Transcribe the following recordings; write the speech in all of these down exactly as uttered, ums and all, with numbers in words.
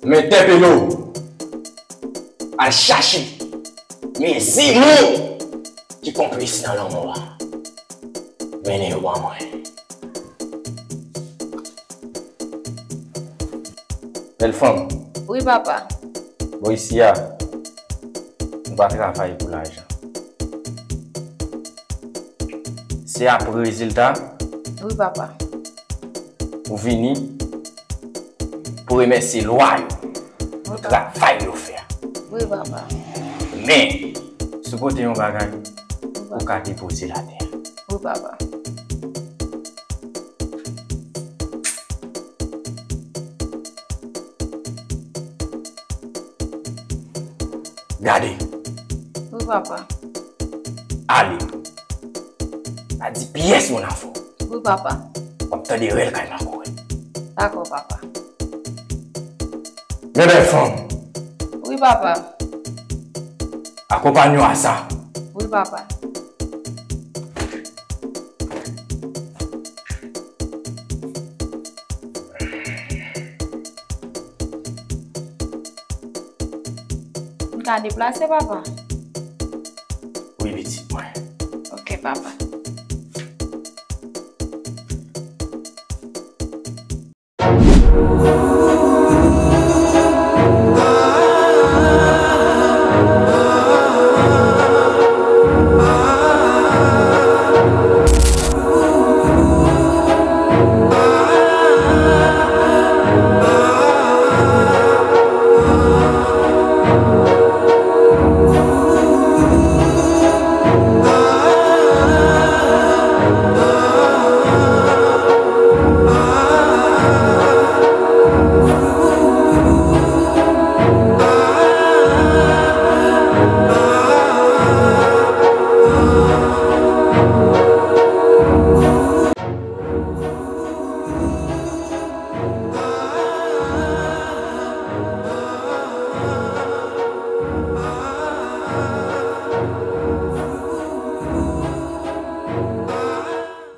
M entèpele w. Al chache, mezi moun ki konplis nan lanmò a. Mennen yo ban mwen. Bèl fanm. Wi, papa. Bon, isi a, nou pa travay pou lajan. Se apre rezilta. Wi, papa. Ou vini pou remèsye lwa yo pou travay yo fè a. Wi, papa. Men, si w pote yon bagay, ou ka depoze l atè. Wi, papa. Gade. Wi, papa. Ale. Pa di pyès moun afè w. Wi, papa. W ap tande rèl kay makoret. Dakò, papa. Men bèl fanm. Wi, papa. Akonpanye w a sa. Wi, papa. M ka deplase, papa? Wi, pitit mwen. Ok, papa.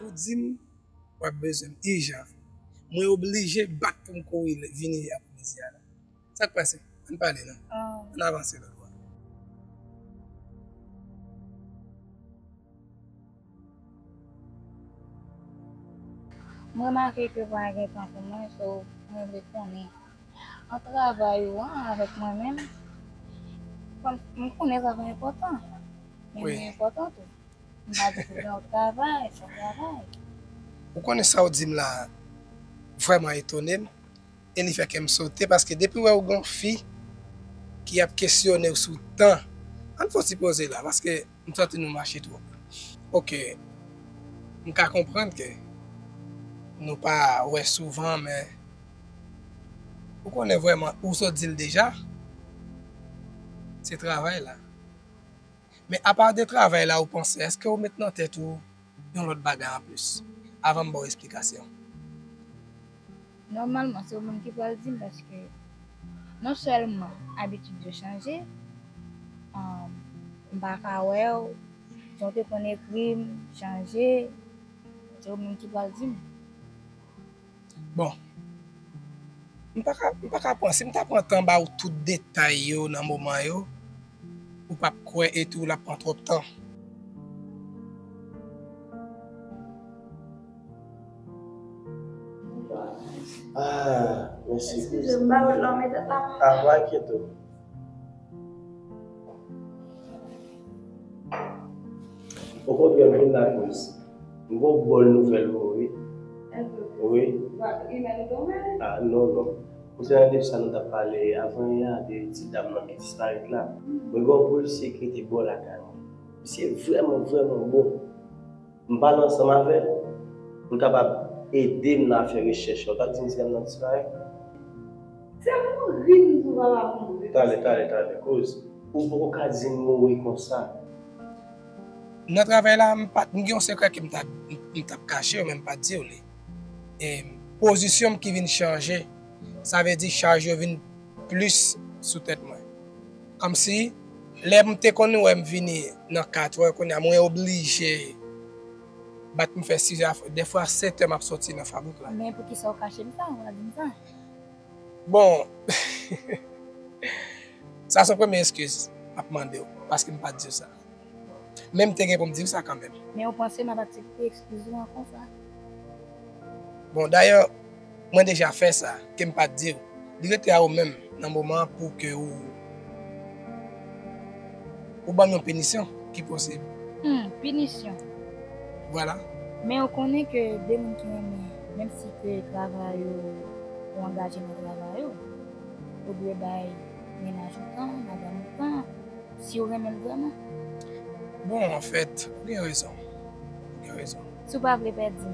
Ou di m w ap bezwen m ijan. Mwen oblije bat pou m kouri vini apremidi a la. Sa k pase? Ann pale non. Ann avanse lòt bò. M remake ke pa gen tan pou mwen, so mwen vle konnen. An travay ou an avèk mwen menm, kòm m konnen travay enpòtan. Men mwen enpòtan tou. M pa di pou gen yon travay, fò travay. Ou konnen sa w di m la vrèman etone m, e li fè kè m sote, paske depi w wè w gen yon fi ki ap kesyone w sou tan, ann fè yon ti poze la, paske m santi nou mache twòp. Ok, m ka konprann ke nou pa wè souvan, men ou konnen vrèman, ou sot di l deja, se travay la. Men apa de travay la ou panse, èske ou met nan tèt ou yon lòt bagay anplis? Avan m ba w esplikasyon. Nòmalman, se ou menm ki pral di m, paske non sèlman abitid yo chanje, um, m pa ka wè w, jan w te konn ekri m chanje, se ou menm ki pral di m. Bon, m pa ka, m pa ka pran, si m ta pran tan ba w tout detay yo nan moman yo, ou p ap kwè, etou l ap pran twòp tan. Ah, mèsi. Eskize m, ba w lòm e tèt la. Ah, pa enkyete w. Okontrè, m vin la koz. M gon bòn nouvèl pou ou, wi. Wi. Ah, non, non. Ou se nan de sa nou t ap pale avan yè a, de ti dam nan ki disparèt la. Mwen gon polisye ki rete bò lakay mwen. Misye vrèman, vrèman bon. M pale ansanm avè l pou l kapab ede m nan afè rechèch la. Ou t ap di m ti dam nan disparèt? Se mouri m di w papa mouri. Talè, talè, talè, koz ou poko ka di m mouri konsa. Nan travay la, m pa t, m gen yon sekrè ke m t ap, m t ap kache w, men m pa t di w li. E pozisyon m ki vin chanje, sa vle di chaj yo vin plis sou tèt mwen. Kòmsi, lè m te konn wè m vini nan katrè, kounye a mwen oblije bat pou m fè sizè, dèfwa sèt è m ap soti nan fabrik la. Men poukisa w kache m sa? Ou pa di m sa. Bon, sa se premye eskiz m ap mande w, paske m pa t di w sa. Men m te gen pou m di w sa kanmenm. Men ou panse m ap aksepte eskiz ou an konsa? Bon, dayè, mwen deja fè sa, ke m pa t di w. Li rete a ou menm nan moman an pou ke ou, ou ban m yon pinisyon ki posib. Hmm, pinisyon. Vwala. Men ou konnen ke de moun ki renmen, menm si ke travay ou, ou angaje nan travay ou, ou dwe bay mennaj ou tan, madanm ou tan, si ou renmen l vrèman. Bon, anfèt, ou gen rezon. Ou gen rezon. Si w pa vle pèdi m.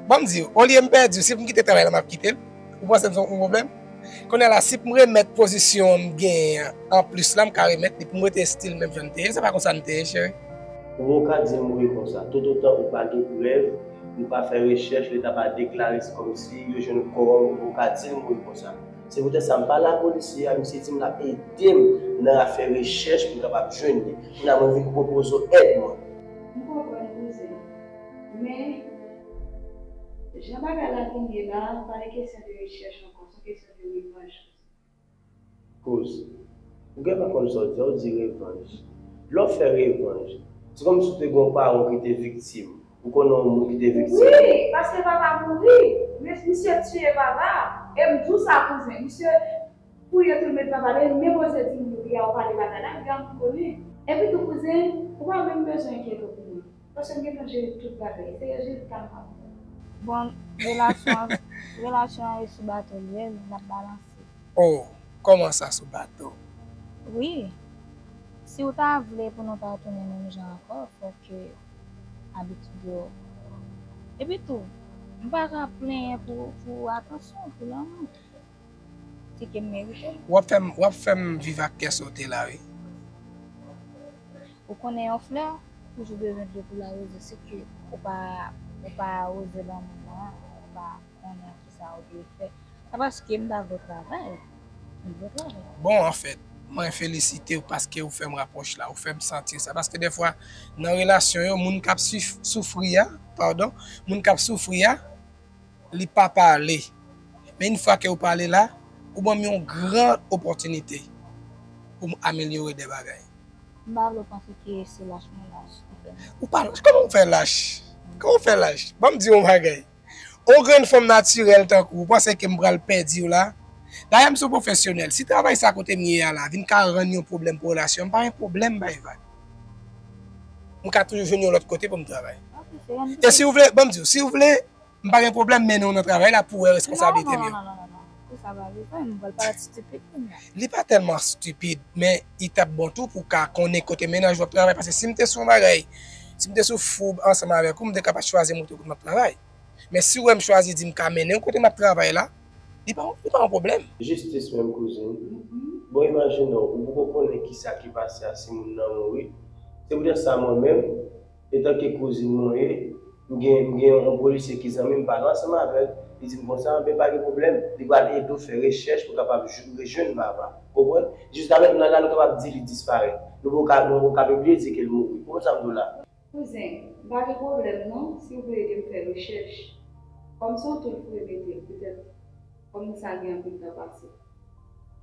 Ban m di w, olye m pèdi w, si m kite travay la, m ap kite l. Ou panse m se yon pwoblèm? Kounye a la, si m remèt pozisyon m genyen an plis la, m ka remèt li pou m rete still menm jan m te ye. Se pa konsa m te ye, cheri. Ou poko ka di m wi konsa. Toutotan ou pa gen prèv, ou pa fè rechèch, Leta pa deklare, se kòmsi yo jwenn kò a w, ou poko ka di m wi konsa. Se poutèt sa m pale ak polisye a, misye di m l ap ede m nan afè rechèch pou m kapab jwenn li. Kounye a mwen vin pwopoze w èd mwen. M konprann, kouzen. Men, jan bagay la vin ye la, pa de kesyon de rechèch ankò, se yon kesyon de revanj. Kouz, ou genlè pa konn sa w di a, ou di revanj. Lè w fè revanj, se kòmsi w te gen yon paran ki te viktim. Ou konnen yon moun ki te viktim? Wi, paske papa mouri, men misye tiye papa. E m di w sa, kouzen, misye fouye tou l met papa, men men koze di m yo, ou pale bagay la, piga m konnen. Epi tou, kouzen, ou pa menm bezwen enkyete w pou mwen. Paske m gentan jere tout bagay. Se yo jere tan m ap. Bon, relasyon an, relasyon an e sou bato l ye, n ap balanse. Oh, kòman sa sou bato? Wi. Si w ta vle pou nou ta tounen menm jan ankò, fòk ke abitid yo. Epi tou, m pa ka plenyen pou, pou atansyon, pou lanmou. Se ke m merite l. W ap fè m, w ap fè m viv ak kè sote la, wi. Ou konnen yon flè toujou bezwen dlo pou l awoze, si ke ou pa, ou pa awoze lanmou an, ou pa konnen kisa ou dwe fè. Se paske m pa vle w travay. M vle w travay. Bon, anfèt, mwen felisite w paske ou fè m rapwòch la, ou fè m santi sa. Paske dèfwa, nan relasyon yo, moun k ap sif-, soufri a, padon, moun k ap soufri a, li pa pale. Men yon fwa ke ou pale la, ou ban m yon gran opòtinite pou m amelyore de bagay. M pa vle w panse ke se lach mwen lach ki fè m. Ou pa lach? Kòman w fè lach? Kòman w fè lach? Ban m di w yon bagay. Yon grenn fanm natirèl tankou w, ou panse ke m pral pèdi w la? Dayè, m se yon pwofesyonèl. Si travay sa kote m ye a la vin ka rann yon pwoblèm pou relasyon, m pa gen pwoblèm bay vag. M ka toujou jwenn yon lòt kote pou m travay. Ok, se yon... E si w vle, ban m di w, si w vle, m pa gen pwoblèm mennen w nan travay la pou w wè responsablite m yo. Non, non, non, non, non. Pou sa pa bezwen, m pral parèt stipid kounye a. Li pa tèlman stipid, men li t ap bon tou pou w ka konnen kote mennaj ou ap travay. Paske si m te sou yon bagay, si m te sou foub ansanm avèk ou, m te kapab chwazi montre w kote m ap travay. Men si w wè m chwazi di m ka mennen w kote m ap travay la, li pa, li pa yon pwoblèm. Jistis menm, kouzin. Bon, imajine w, ou poko konnen kisa ki pase a si moun nan mouri. Se poutèt sa mwen menm, etanke kouzin mwen ye, m gen, m gen yon polisye ki zanmi m, m pale ansanm avè l, li di m konsa, men pa gen pwoblèm, li pral ede w fè rechèch pou w kapab jou-, rejwenn papa. Konprann? Jiska mentnan la, nou kapab di li disparèt. Nou poko ka, nou poko ka pibliye di ke l mouri. Konprann sa m di w la? Kouzen, m pa gen pwoblèm non, si w vle ede m fè rechèch. Kòm se yon tou l fouye mete l, petèt, kòm sa gen anpil tan pase.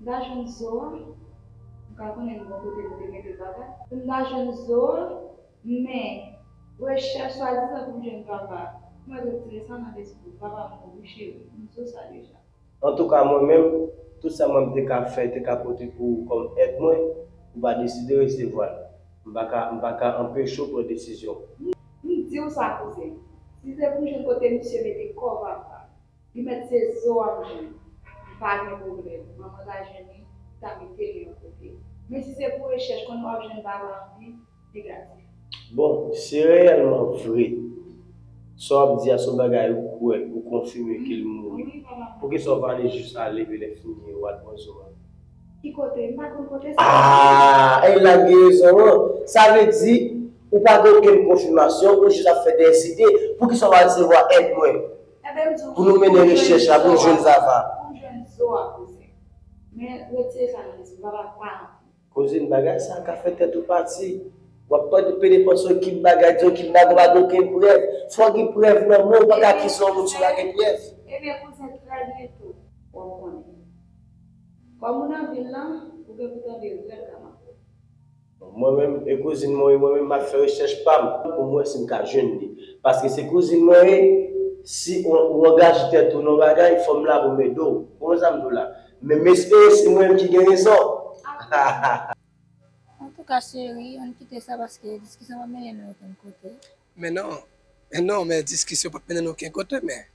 M ta jwenn zo a, m ka konnen bon kote nou te mete papa. M ta jwenn zo a, men rechèch swadizan pou m jwenn papa, mwen retire sa nan lespri m. Papa m mouri, cheri, m di w sa deja. Antouka, mwen menm, tout sa mwen m te ka fè, te ka pote pou ou kòm èd mwen, ou pa deside resevwa l. M pa ka, m pa ka anpeche w pran desizyon. M di w sa, kouzen. Si se pou m jwenn kote misye mete kò papa, li mèt se zo a m jwenn. M pa gen pwoblèm. Manman ta jwenn li, li ta mete li yon kote. Men si se pou rechèch, konnen w ap jwenn papa anvi, negatif. Bon, si reyèlman vre, sa w ap di a se yon bagay ou kwè, ou konfime ke l mouri, poukisa w pa ale jis ale, epi lè fini, w al pran zo a? Ki kote? M pa konn kote sa. Ah, e la gen rezon an. Sa vle di, ou pa gen okenn konfimasyon, ou jis ap fè dèzide. Poukisa w pa resevwa èd mwen? Pou nou mennen rechèch la, pou nou jwenn papa. Pou m jwenn zo a, kouzen. Men retire sa nan lespri, papa pa anvi. Kouzin, bagay sa a ka fè tèt ou pati. W ap pede panse yon ekip bagay, di yon ekip bagay, ou pa gen okenn prèv. Fò w gen prèv nan men w, ou pa ka akize yon moun si w pa gen prèv. Ebyen, kouzen, trè byento, w ap konnen. Kòm ou nan vil lan, ou gen pou tande rèl Kamakourou. Mwen menm, e kouzin mwen ye, mwen menm, m ap fè rechèch pa m pou m wè si m ka jwenn li. Paske se kouzin mwen ye, si ou, ou angaje tèt ou nan bagay, fò m la pou m ede w. Konprann sa m di w la? Men m espere se mwen menm ki gen rezon. Antouka, cheri, ann kite sa paske diskisyon p ap mennen nou okenn kote. Men non, men non, men diskisyon p ap mennen nou okenn kote, men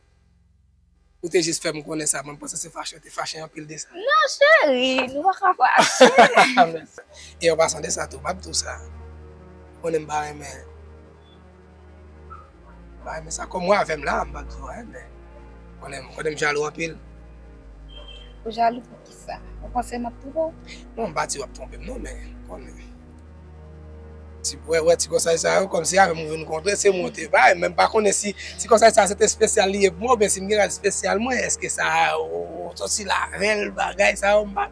ou te jis fè m konnen sa, mwen panse se fache, ou te fache anpil de sa. Non, cheri, nou pa ka fache. E an pasan de sa tou, m ap di w sa. Ou konnen m pa renmen, m pa renmen sa. Kòm ou avè m la, m p ap di w anyen, men ou konnen, ou konnen m jalou anpil. Ou jalou pou ki sa? Ou panse m ap twonpe w? Non, m pa di w ap twonpe m, non, men ou konnen. Ti, wè, wè, ti konsèy sa yo, kòmsi avè m ou vin kontre, se mwen te bay, men m pa konnen si ti konsèy sa se te espesyal li ye pou mwen, oubyen si m gen rad espesyal mwen, èske sa, ou, ou sòti lavèl, bagay sa yo, m pa.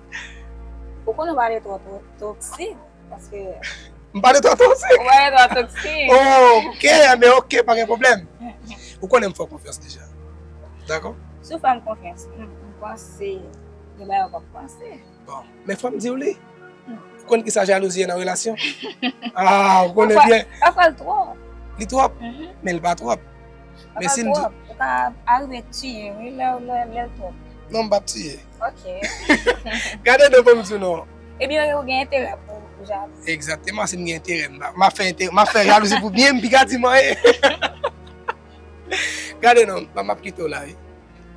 Ou konnen w pale twò, twò toksik, paske. M pale twò toksik? Ou pale twò toksik. Oke, men oke, pa gen pwoblèm. Ou konnen m fè w konfyans deja. Dakò? Si w fè m konfyans, m, m panse gen bagay w p ap panse. Bon, men fò m di w li. Ou konn ki sa jalouzi ye nan relasyon? Ah, ou konnen byen. Pafwa, pafwa l twòp. Li twòp, men li pa twòp. Men si m di. Pafwa l twòp. Ou ka arive tiye, wi, lè, lè, lè l twòp. Non, m p ap tiye. Ok. Gade non, pou m di w non. Ebyen, ou gen enterè pou, pou jalouzi. Egzakteman, si m gen enterè, m ap, m ap fè enterè, m ap fè jalouzi pou byen, m pi ka di m anyen. Gade non, m ap kite w la, wi.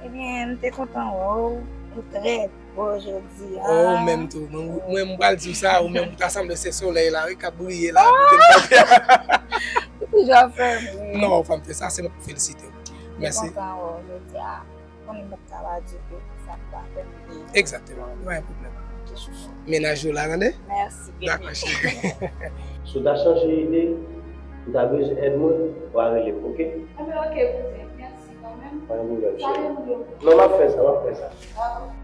Ebyen, m te kontan wè w, ou trè bò jodi a. Oh, ou menm tou. Mwen, mwen, m pral di w sa, ou menm, ou ta sanble se solèy la, wi, k ap briye la, kote m t ap fè. Ou toujou ap fè m ri. Non, ou pa m fè sa, se mwen k felisite w. Mèsi. M te kontan wè w jodi a. Konnen m p ap ka pa di w ke sa k pa fè m ri. Egzakteman, pa gen pwoblèm. Ok, chouchou. Mennaj ou la, tande? Mèsi, bebe. Dakò, cheri. Si w ta chanje ide, ou ta bezwen èd mwen, w a rele m, oke? Enben, oke, kouzen. Mèsi kanmenm. Pa gen pwoblèm, cheri. Salye moun yo pou mwen. Non, m ap fè sa, m ap fè sa. Dakò.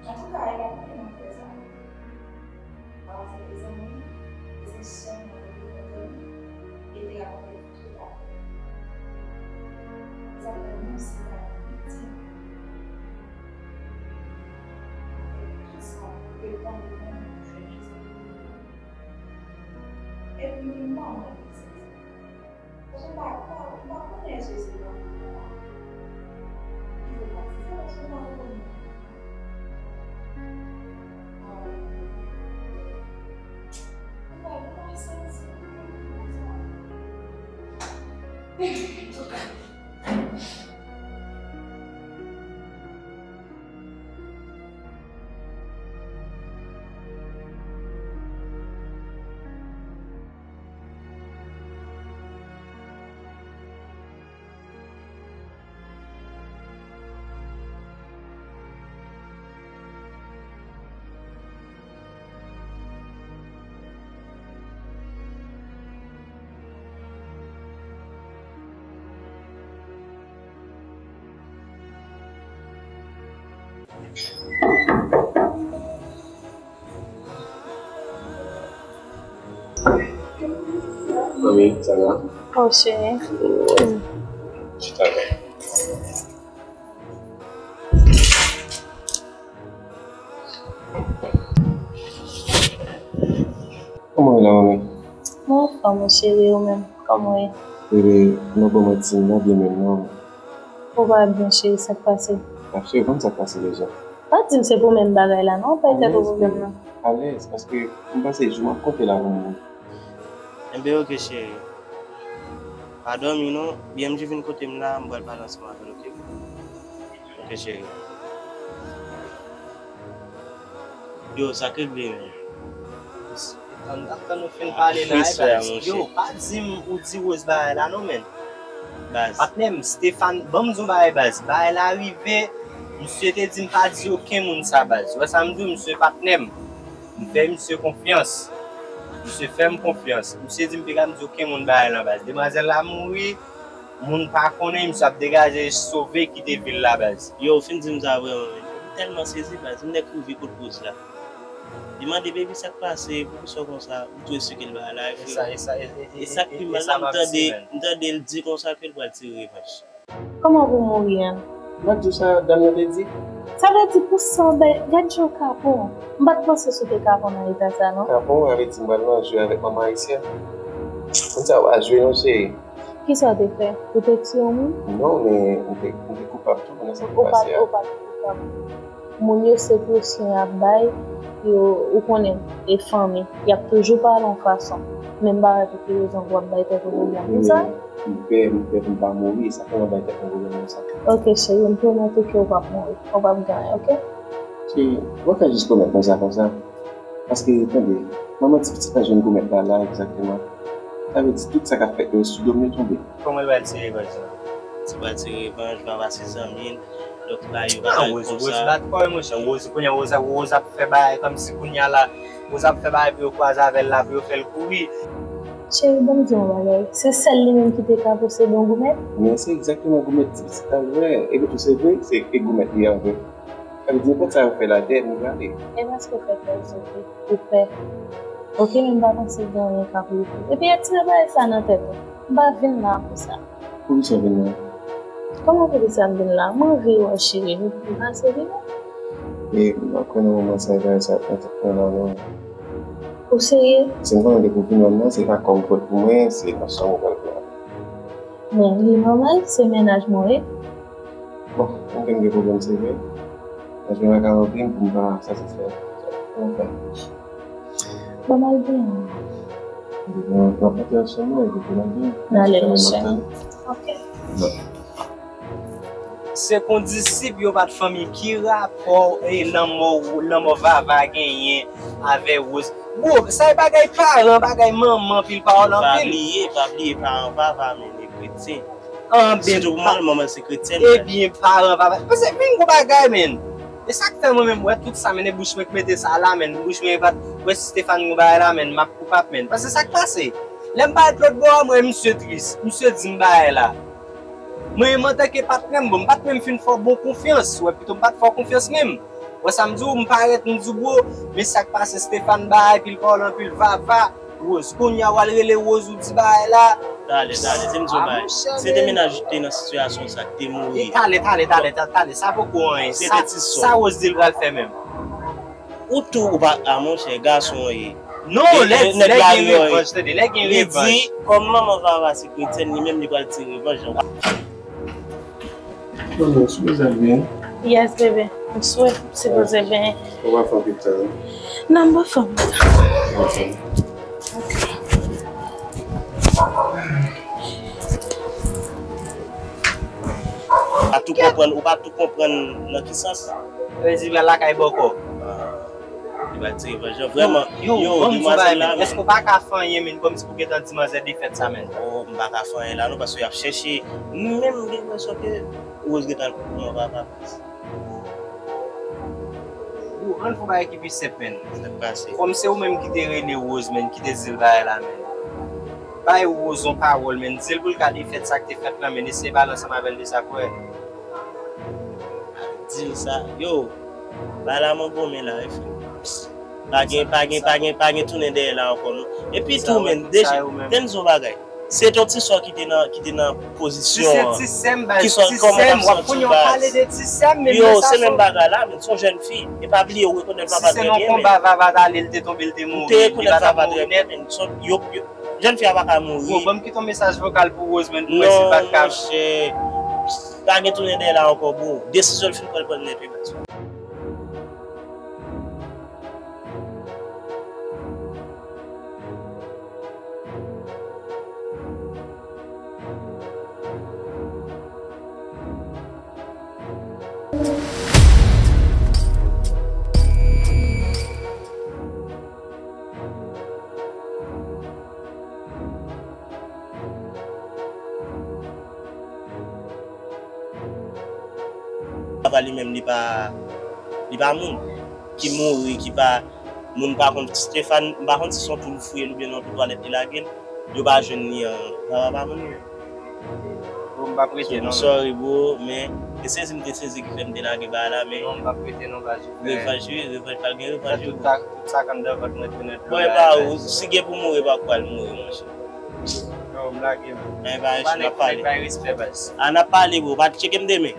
Antouka, e pa pou li mwen fè sa. Paske se mezanmi, se sè mwen, se zanmi, e te rakonte tout bagay. Sa fè nou se pa yon viktim. Tout sa depann de mwen, mwen jwenn Jezi. Epi menm mwen, mwen, paske m pa, m pa, m pa konnen Jezi nan moun nan. Li fè pati sa paske m pa konnen. M pa, m pa santi m konsa. Mami, ça va? Oh, chérie. Ouais. Tu t'appelles. Kòman w ye la, manmi? Mwen anfòm, wi, cheri, ou menm, kòman w ye? Bebe, m ap ba w manti, m pa byen menm, non. Ou pa byen, cheri, sa k pase? Cheri, konn sa k pase deja. Pa di m se pou menm bagay la, non, ou bay tèt ou pwoblèm nan. Alèz, paske m pase jou m ap konte la pou mwen. Enben, oke, cheri. Pa dòmi, non. B M J vin kote m la, m pral pale ansanm avè l, oke? Oke, cheri. Yo, sa k regle, menm? Tann, ap tann nou fin pale la, e baz. Yo, pa di m ou di Rose bagay la, non, menm. Baz. Patnè m, Stéphane, ban m di w bagay, baz. Bagay la rive, misye te di m pa di okenn moun sa, baz. Ou wè sa m di w, misye patnè m. M fè misye konfyans. Misye fè m konfyans. Misye di m pa ka m di okenn moun bagay la, baz. Demwazèl la mouri, moun pa konnen, misye ap degaje sove kite vil la, baz. Yo, ou fin di m sa vrèman, men. M tèlman sezi, baz. M nèk rive kot Rose la. Li mande, baby, sa k pase? Poukisa w konsa? M tou esplike l bagay la, e frè. E sa, e sa, e, e, e sa k pi mal la, m tande, m tande l di konsa ke l pral tire revanch. Kòman pou mouri an? M pa t di w sa dam nan te di? Sa vle di pou sa w bay, gad jan w kapon. M pa t panse si w te kapon nan eta sa, non. Kapon, sa vle di m pral nan jwe avèk manman ayisyèn. Konn sa w pa jwe non, cheri. Kisa w te fè? Ou te tiye yon moun? Non, men m te, m te koupab tou nan sa k pase a. Ou pa t, ou pa t koupab. Moun yo se presyon y ap bay, yo, ou konnen, e fanmi, y ap toujou pale yon fason. Men m pa wè pou ki rezon pou w ap bay tèt ou pwoblèm konsa. Men m pè, m pè pou m pa mouri, e sa fè m ap bay tèt mwen pwoblèm konsa. Oke, cheri, m pwomèt ou ke w p ap mouri. Ou p ap gen anyen, oke? Cheri, ou pa ka jis pwomèt mwen sa konsa. Paske, tande, manman ti pitit la jwenn gwo mèt la, la, egzakteman. Sa vle di tout sa k ap fèt yo sou do m yo tonbe. Kòman l pral tire revanj la? Li pral tire revanj, papa se zanmi l, donk li pa, yo pa ka ret konsa. Rose bat kò l, monchè. Rose, kounye a, Rose, Rose ap fè bagay kòmsi kounye a la, Rose ap fè bagay pou yo kwaze avè l la, pou yo fè l kouri. Cheri, ban m di w yon bagay. Se sèl li menm ki te ka posede yon goumèt? Men se egzakteman goumèt ti pitit la l vre. Epi tou se vre, se e goumèt li an vre. Sa vle di nenpòt sa yo fè la, dèyè m li prale. E paske w fè kè w sote, ou pè. Oke, men m pa panse gen anyen k ap rive. Epi retire bagay sa nan tèt ou. M pa vin la pou sa. Poukisa w vin la? Kòman poukisa m vin la? M anvi wè w cheri, m pase vini. E m pa kwè nan moman sa e bagay sa ap nan tèt mwen la non. Ou serye? Si m konnen depi w vin wè m nan, se pa kò w pot pou mwen, se nan chanm ou pral pran. Men li nòmal, se mennaj mwen wi. Bon, mwen menm gen pwoblèm se vre. Mennaj mwen pa ka anvi m pou m pa satisfè. Kòman fè? Bon, m al byen. Bon, n ap monte ansanm non, epi pou n al byen. N ale, monchè. Ok. Se kondisib yo pa t fanmi, ki rapò e lanmò, lanmò Vava genyen avè Rose? Bro, sa e bagay paran, bagay manman, pil pawòl anpil. Pa bliye, pa bliye paran Vava, men e kretyen. An, ben, sitou pou mwen, manman se kretyèn. Ebyen, paran Vava. Paske vin gwo bagay, men. E sa k fè mwen menm, wè tout sa, men e bouch mwen k mete sa la, men. Bouch mwen e pa t, wè si Stéphane gwo bagay la, men, m ap koupab, men. Paske sa k pase? Lè m parèt lòt bò a, mwen, misye tris. Misye di m bagay la. Mwen menm antanke patnè m, bon, m pa t menm fin fè w bon konfyans. Wè, pito m pa t fè w konfyans menm. Wè sa m di w, m parèt, m di w, bro, men sa k pase Stéphane bay, pil pawòl anpil, Vava, Rose. Kounye a w al rele Rose, ou di bagay la. Tale, tale, se m di w bagay. Se te mennaj ou te nan sitiyasyon sa k te mouri. E tale, tale, tale, tale, tale, sa poko anyen. Sa, sa Rose di l pral fè menm. Ou tou, ou pa, a monchè, gason w ye. Non, lè, lè gen revanj, tande, lè gen revanj. Li di, kòm manman Vava se kretyèn, li menm li pral tire revanj. Manman, ou sipoze al byen. Yes, bebe. M swe, m sipoze byen. Ou pa fè anpil tan, non? Non, m pa fè anpil tan. Ok. Pa tou konprann, ou pa tou konprann nan ki sans? Vle di, pral lakay bòkò. Li pral tire revanj lan. Vrèman, yo, yo, ban m di w bagay, demwazèl la, men èske w pa ka fè anyen, men, kòmsi pou gentan di manzè defèt sa, men? Oh, m pa ka fè anyen la, non, paske y ap chèche. Menm m gen enpresyon ke Rose gentan al pran papa plas. Yo, ann fè yon bagay ki pi senp, men. Sa k pase? Kòm se ou menm ki te rele Rose, men, ki te di l bagay la, men. Bay Rose yon pawòl, men. Di l pou l ka defèt sa k te fèt lan, men. Eseye pale ansanm avè l de sa, frè. Di l sa. Yo, bagay la mangonmen la, wi, frè. Pa gen, pa gen, pa gen, pa gen tounen dèyè la ankò, non. Epi tou, men, deja, tande yon bagay. Se t yon ti sè ki te nan, ki te nan pozisyon an. Ti sè, ti sè m, baz, ti sè m, w ap kounye a w pale de ti sè m, men sa. Yo, se menm bagay la, men, se yon jèn fi. E pa bliye, ou rekonèt Vava trè byen, men. Si se nan konba Vava t ale, l te tonbe, l te mouri, li pa t ap mouri nèt. Yo, yo, jèn fi a pa ka mouri. Bon, ban m kite yon mesaj vokal pou Rose, men, pou wè si l pa t ka. Non, monchè. Pa gen tounen dèyè la ankò, bro. Desizyon l fin pran, l pran l nèt, wi, baz. Papa li menm, li pa, li pa moun ki mouri, ki pa, moun pa konn Stéphane, m pa konn si se yon twou l fouye l oubyen nan twou twalèt li lage l, yo pa jwenn li an, papa pa moun. Bro, m p ap rete non. Sorry, bro, men e sezi m te sezi ki fè m te lage bagay la, men non, m p ap rete non, baz. Revanj, wi, revanj, pral gen revanj, wi, bro. Tout sa k anndan vant mwen tounen dlo. Bon, e pa ou, si gen pou mouri, e pa ou k pral mouri, monchè. Yo, m lage, man. Men pa isi, n ap pale. Bay respè, baz. A, n ap pale, bro. Pa tcheke m demen.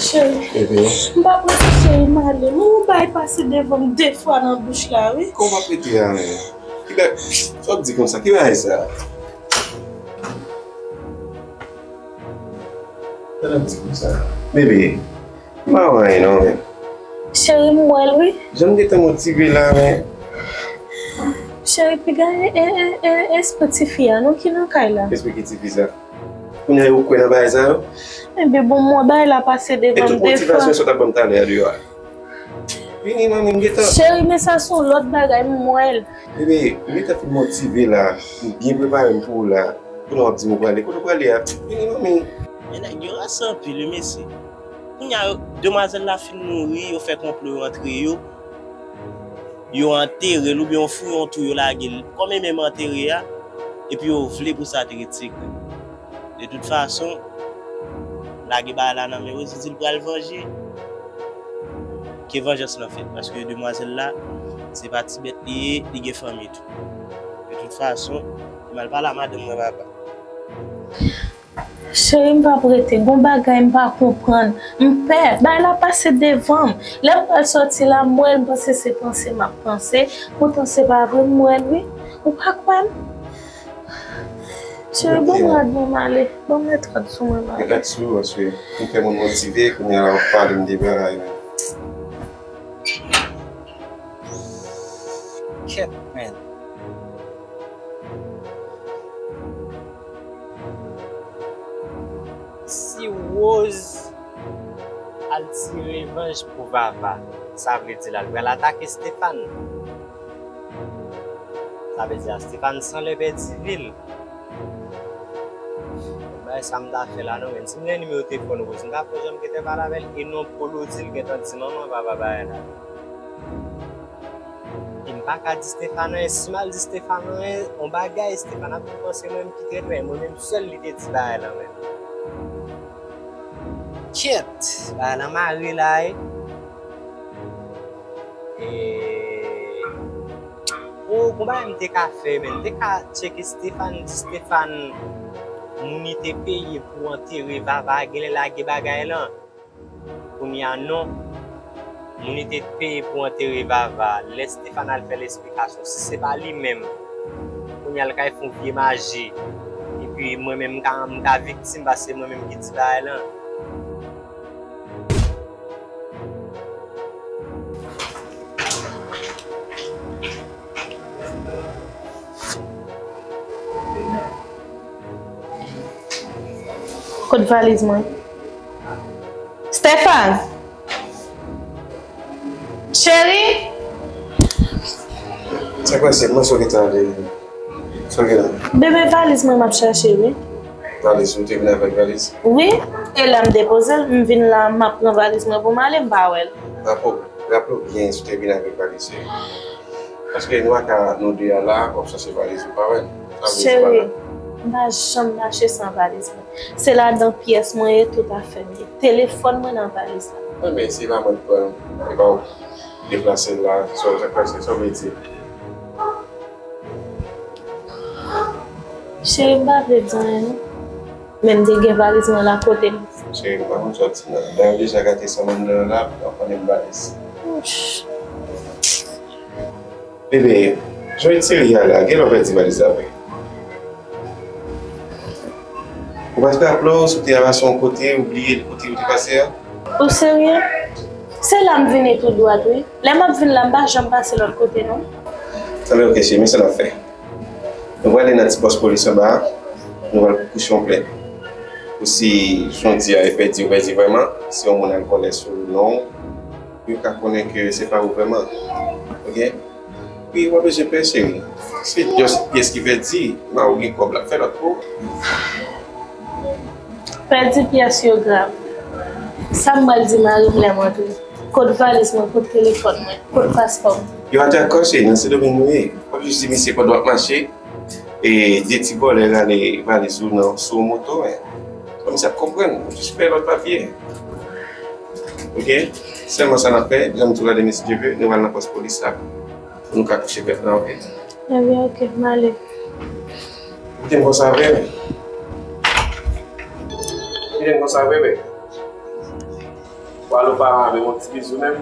Cheri, bebe, m p ap rete, cheri, m ale. Men yon bagay pase devan m de fwa nan bouch la, wi. Kòman w p ap rete a, men? Kibè, sa w ap di konsa? Ki bagay sa? Sa w ap di konsa? Bebe, m pa wè anyen non, men. Cheri, m wè l, wi. Jan m gentan motive la, men. Cheri, piga e, e, e, e, espri tifi a, non, ki nan kay la. Espri ki tifi sa? Kounye a yo kwè nan bagay sa yo? Enben, bon, m wè bagay la pase devan m de fwa. E tout motivasyon sa w t ap ban m talè a deyò a? Vini, manmi, m gentan. Cheri, men sa se yon lòt bagay, m wè l. Bebe, m gentan fin motive la. M byen prepare m pou ou la. Kounye a w ap di m ou prale. Kote w prale a? Vini, manmi. Men nèg yo ranse anpil, wi, mesye. Kounye a, yo, demwazèl la fin mouri, yo fè konplo yo antre yo. Yo antere l oubyen yo fouye yon twou, yo lage l kòm e menm antere a, epi yo vle pou sa te ret sekrè. De tout fason, lage bagay la nan men Rosie, di l pral vanje. Ke vanjans lan fèt, paske demwazèl la, se pa ti bèt li ye, li gen fanmi tou. De tout fason, li mal pale a madanm mwen, papa. Cheri, m p ap rete. Gon bagay m pa konprann. M pè. Bagay la pase devan m. Lè m pral sòti la, m wè l, m panse se panse m ap panse. Poutan se pa vre, m wè l, wi. Ou pa kwè m? Cheri, ban m rad mwen m ale. Ban m met rad sou mwen m ale. Met rad sou ou, paske ou fè moun motive, kounye a la w ap pale m de bagay, men. Kèt, men. Si Rose al tire revanj pou Vava, sa vle di l al pral atake Stéphane. Sa vle di a Stéphane sanlè pèdi vi l. Bay sa m ta fè la non, men si m gen nimewo telefòn Rose, m ta pran jan m gentan pale avè l, e non Polo di l gentan di manman Vava bagay la. E m pa ka di Stéphane anyen. Si m al di Stéphane anyen, on bagay, Stéphane ap tou panse mwen menm ki trèt, men mwen menm sèl li te di bagay la menm. Kèt, bagay la mare la, e. E, o, gon bagay m te ka fè, men m te ka tcheke Stéphane, di Stéphane, moun li te peye pou antere Vava, genlè lage bagay lan. Kounye a non. Moun li te peye pou antere Vava, lè Stéphane al fè l esplikasyon, si se pa li menm, kounye a l kay fè yon vye maji. Epi mwen menm m ka, m ka viktim paske se mwen menm ki di bagay lan. Kot valiz mwen? Stéphane! Cheri! Sa k pase? Mwen sou gentan ale. Sa w gentan? Bebe, valiz mwen m ap chache, wi. Valiz, ou te vin avèk valiz? Wi, e la m depoze l, m vin la, m ap pran valiz mwen pou m ale, m pa wè l. Pa pwoblèm. Raple w byen si w te vin avèk valiz, cheri. Paske nou pa ka nou de a la, w ap chache valiz ou pa wè l. Sa vle di pa la. Cheri, M pa janm mache san valiz mwen. Se ladan pyès mwen ye, tout afè m ye. Telefòn mwen nan valiz la. Enben, se la mwen pran. E pa w deplase l la, sa w, sa w vle di? Cheri, m pa vle di anyen, non. Men m te gen valiz mwen la kote m. Cheri, m pa konn sa w di non. Dayè, w deja gate san mil dola la, w ap konnen m valiz. Ouch. Bebe, jan w etire a la, genlè w pèdi valiz la vre. Ou pa t raple w si w te ranmase yon kote, ou bliye l kote ou te pase a? Ou serye? Se la m vini tou dwat, wi. Lè m ap vin la, m pa janm pase lòt kote, non. Anben, oke, cheri, men sa n ap fè. Nou prale nan ti pòs polis anba a, nou pral kouche yon plent. Pou si jan w di a e pèdi, ou pèdi vrèman, si yon moun al vòlè sou non w, yo ka konnen ke se pa ou vrèman. Oke? Wi, w ap bezwen pè, cheri. Se just pyès ki pèdi, men ou gen kòb, l ap fè lòt pou ou. Pèdi pyès yo grav. Sa m pral di mari m lè m antre? Kot valiz mwen, kot telefòn mwen, kot paspò m? Yo pa dakò, cheri, nan Sendomeng nou ye. W ap jis di misye pandan w ap mache, e de ti vòlè rale valiz ou nan, sou yon moto, men. Bon, misye ap konprann, ou jis pè lòt papye. Oke? Sèlman sa n ap fè, jan m di w la, demen si Dye vle, nou pral nan pòs polis la. Pou nou ka kouche plent lan, oke? Ebyen, oke, m ale. Kite m konsa vre, men. Kite m konsa vre, men. Pral o paran avè m, yon ti bizou menm.